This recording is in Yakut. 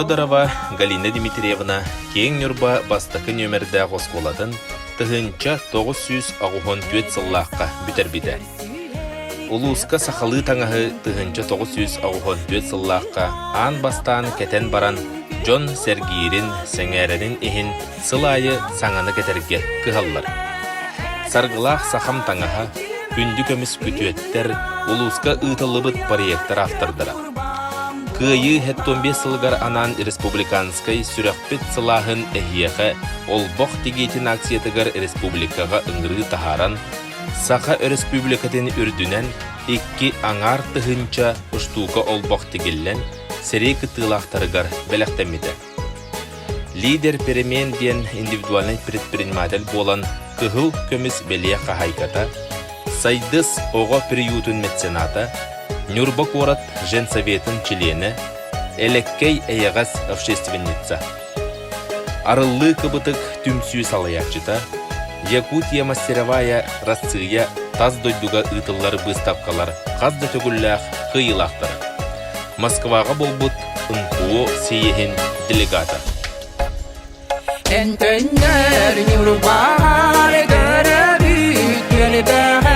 Федорова Галина Дмитриевна Киэҥ Ньурба бастакы нүөмэрдээх оскуолатын 1984 сыллаахха бүтэрбитэ. Улууска сахалыы таҥаһы 1984 сыллаахха аан бастаан кэтэн баран, дьон сэргиирин, сэҥээрэрин иһин сыл аайы саҥаны кэтэргэ кыһаллар. Саргылаах сахам таҥаһа, күндү көмүс күтүөттэр, улууска ыытыллыбыт проектар автордара. Кыайыы 75 сылыгар анаан республиканскай сүрэхпит сылааһын эһиэхэ олбох тигиитин акциятыгар республикаҕа ыҥырыы таһааран, Саха Өрөспүүбүлүкэтин үрдүнэн 2,5 тыһыынча устуука олбох тигиллэн, сэрии кыттыылаахтарыгар бэлэхтэммитэ. Лидер перемен диэн индивидуальнай предприниматель буолан, кыһыл көмүс бэлиэ хаһаайката, Сайдыс оҕо приютун мецената, Ньурба куорат женсоветын чилиэнэ, элэккэй эйэҕэс общественница. Арыллыы кыбытык түмсүү салайааччыта, Якутия мастеровая Россия тас дойдуга ыытыллар быыстапкалар хас да төгүллээх кыайыылаахтара. Москваҕа буолбут НКО съеһин делегата. Эн төннөр Ньурбаҕар көрөбүт түөлбэҕэ.